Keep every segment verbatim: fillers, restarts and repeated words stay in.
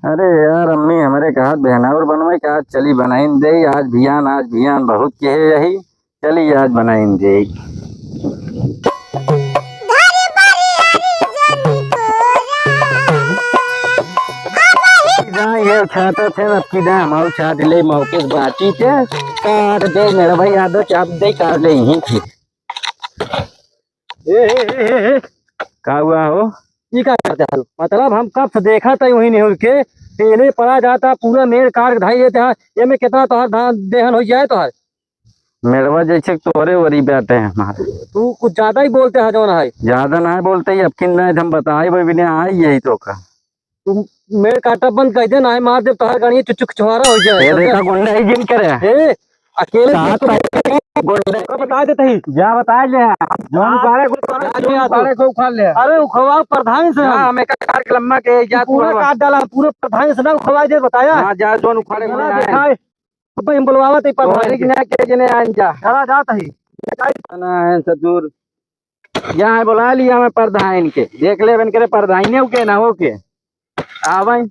अरे यार, अम्मी हमरे कहत बिहनौर बनवै का, आज चली बनाइन देई, आज बिहान, आज बिहान बहुत केहे यही, चली आज बनाइन देई। ना ये छाता थे, अब की ना हम छाट ले मौके से बाची के काट दे मेरा भाई, आदत चाप दे काट ले यहीं थे। ए, ए, ए, ए, ए। का हुआ हो? ई का करते हल? मतलब हम कब से देखत हई वही नेहुर के, पेले पड़ा जाता, पूरा मेड़ काट के धाई देते हैं। ये में कितना तोहार धान देहन हो जाए तोहार? मेड़वा जैसे तोहरे वरी बाटे हमार। तू कुछ ज्यादा ही बोलते हैं जौन है। ज्यादा ना बोलते ही, अब किन नहीं हम बताए वो भी नहीं आई यही तो का। तू मेड़ काटा बंद कर दे, ना मार दे तोहार गाड़ी चुचुक छुहारा हो जाए। ए, देखा गुंडा ही जिन करे। ए, अकेले साथ गुंडा। बता देते ही। जा बता ले। जौन हाँ। उखाड़े को उखाड़ ले, जा, जौन जा, उखाड़े को उखाड़ ले। अरे उखवा प्रधान से हाँ, हम। हम एक कार के लम्बा के जा तू पूरा पूरा। काट डाला, पूरा प्रधान से ना उखवा दे बताया। हाँ, जा जौन उखाड़े को चला ना है। दिखाए। अब हम बुलवावत ही प्रधान तोहरे के। ना के जने आन जा। चला जात ही। ना है ससुर। यहाँ बुला लिया मैं प्रधान के। देख ले बन करे प्रधान ने के ना हो के। आवे।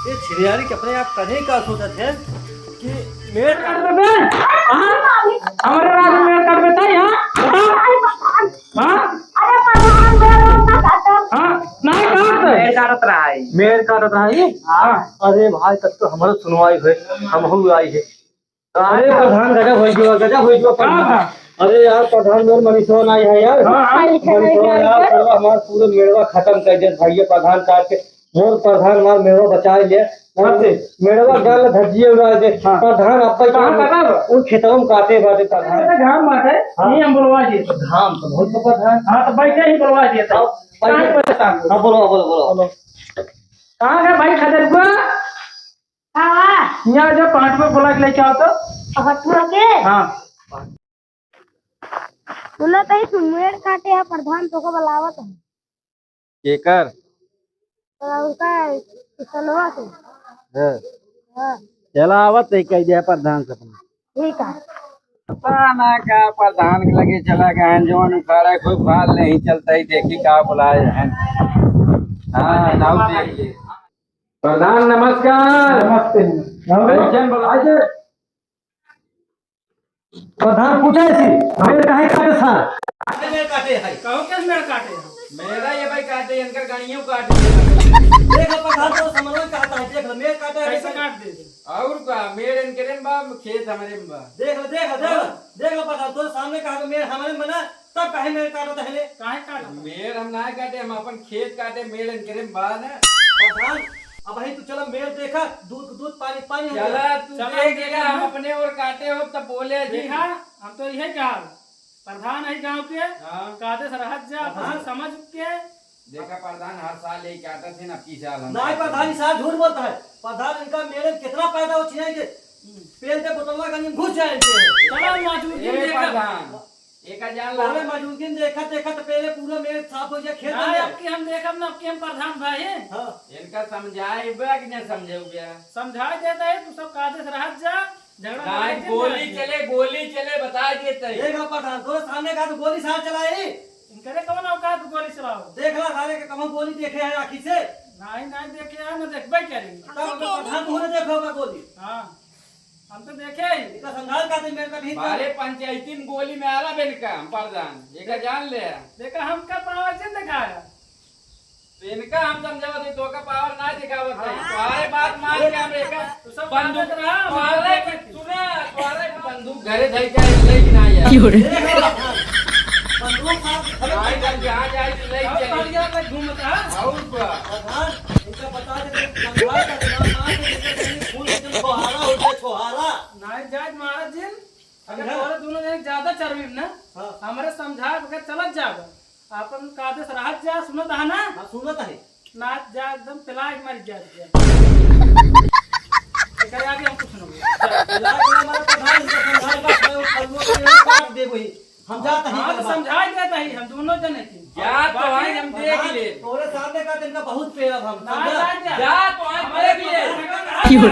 ये छिरियारी के अपने आप कहीं का सोचत है कि मेड़ काट दे बे। हाँ? हमारे राज में मेड़ काट देता है, हाँ? बताओ। हाँ? अरे प्रधान, मेड़ ना काटो। हाँ? नहीं काट। मेड़ काटत रहा है। मेड़ काटत रहा है? हाँ। अरे भाई, तब तो हमारा सुनवाई हुई, हम हो आई है। अरे प्रधान, गजब होइ गयो, गजब होइ गयो प्रधान। का? अरे यार प्रधान, मेर मनीषवा नाई है यार। हाँ, हाँ। मनीषवा यार, सरवा हमार पूरे मेड़वा खतम कर दे भाई, ये प्रधान काट के। मोर प्रधान हमार मेड़वा बचाए ले। कब से? मेड़वा गाल धजिए उड़ा दे। हाँ। प्रधान अब कहाँ का? उन खेतवा में काटे बाटे प्रधान। अरे घाम बाटे, हाँ। ये हम बोलवा दिए। घाम तो बहुत बा प्रधान। हाँ, तो बैठे ही बोलवा दिए थे। हाँ, बैठे। कहाँ पर था? हाँ, बोलो, बोलो, बोलो। कहाँ है भाई खजरुआ? हाँ। यहाँ जो पाँच में बोला के लेके आओ तो। पकड़ुआ के? हाँ। सुना तही तू मेड़ काटे है, प्रधान तोको बुलावत है। केकर? तो उनका किसनवा से। हाँ। हाँ। चला आवत है, कह दिया प्रधान से अपना। ठीक है। पता ना का प्रधान के लगे चला गए हैं, जौन उखाड़ा कोई फाल नहीं चलता ही, देखी का बुलाए हैं। हाँ, नाव देख ले। प्रधान नमस्कार। नमस्ते। कैसन बोला? आज प्रधान पूछा है सी, मेड़ काहे काटे सा? काहे मेड़ काटे है? कहूँ के मेड़ काटे है? मेरा ये भाई काटे, इनकर गाड़ियों काटे। देख लो प्रधान, तो समझ में कहता है, देख लो, मेड़ काटे है, कैसे कैसे? काट दे? और का, मेड़ इनकरे में बा, खेत हमरे में बा। देख लो, देख लो, देख लो, देख लो प्रधान, तो सामने कहा तो मेड़ हमरे में बना, तब काहे मेड़ काटत है ले? काहे काटत? मेड़ हम ना काटे, हम अपन खेत काटे, मेड़ इनकरे में बा ना। प्रधान, अब ही तू चला मेड़ देखा, दूध, दूध, पानी, पानी हो चला, गया। तू चला, देख हम ले, देखा हम ना। अपने ओर काटे हो, तब बोले जी। देखा, हम तो यही कहा, प्रधान है गाँव के, हाँ। कायदे से रहत जा, प्रधान। समझ के। देखा प्रधान, हर साल यही काटत है ना, अब की साल हम नाहीं प्रधान, इस साल झूठ बोलता है। प्रधान इनका मेरे में कितना पैदा हो छिनाई के, पेल के बोतलवा का नींद घुस जाए इनके। चला, मजूर जी ए देखा। प्रधान, एका जान ला। अरे मजूर जी देखत, देखत पहले पूरा मेरे साफ हो जाए, खेत ना, बन जाए। अब की हम देखब ना, अब की हम प्रधान भाई। हाँ। इनका समझाए बा कि ना समझाऊ बा? समझाए देता है, तू सब कायदे से रहत जा। झगड़ा नाहीं, लड़ाई के गोली ना चले, गोली चले, बता देते हैं। देख लो प्रधान, तोरे सामने का तो गोली साथ चलाई। इनकरे कौन औकात गोली चलाओ? देख ला सारे के कहाँ गोली देखे हैं आँखी से। नाहीं, नाहीं देखे हैं, ना देखबे करेंगे। तब तो प्रधान तू ने देखा होगा गोली। हाँ, हम तो देखे ही। इतना संघाल का दिन मेरे का ठीक था। बारे पंचायती में गोली में आला बेन का हम प्रधान, ये का जान ले। देखा, हमका पावर से दिखाया। तो इनका हम समझावत हई, तोका पावर ना दिखावत हई। हाँ। तुम्हारे बात मान के हम एक तू सब बंदूक, बात रहा, तुम्हारे, बात सुना, तुम्हारे बंदूक घरे धई के आई, ले कि ना आई? क्यों रे? बंदूक साथ भाई, घर जहाँ जाए तो ले अब चली। बढ़िया पे घूमत रहा। और का? प्रधान, इनका बता दे, समझा के दिमाग मार के इनका कहीं फूल एकदम छोहारा हो जाए, छोहारा। नाहीं जाए महाराज जी, अगर समझा? तोरे दोनों जने ज्यादा चरबी ना, हाँ। हमरे समझाए बगैर चलत जाब। आपन कायदे से रहत जा, सुनत है ना? हाँ, सुनत है। नाच जा, एकदम पिलाए के मर जा, जा। एकरे आगे हम कुछ ना बोलब। जा। पिलाए के मर तो भाई, इनका समझाए बस, मैं वो फलुआ के यहाँ काट दे वही। हम जात ही हाँ, तो करबा। समझाए देत ही, हम दोनों जने के। जा तो बाकी भाई, हम देख ले। तोरे सामने का इनका बहुत पेलब हम, ना, समझा? जा, जा। जा तो भाई, हमारे देख ले। को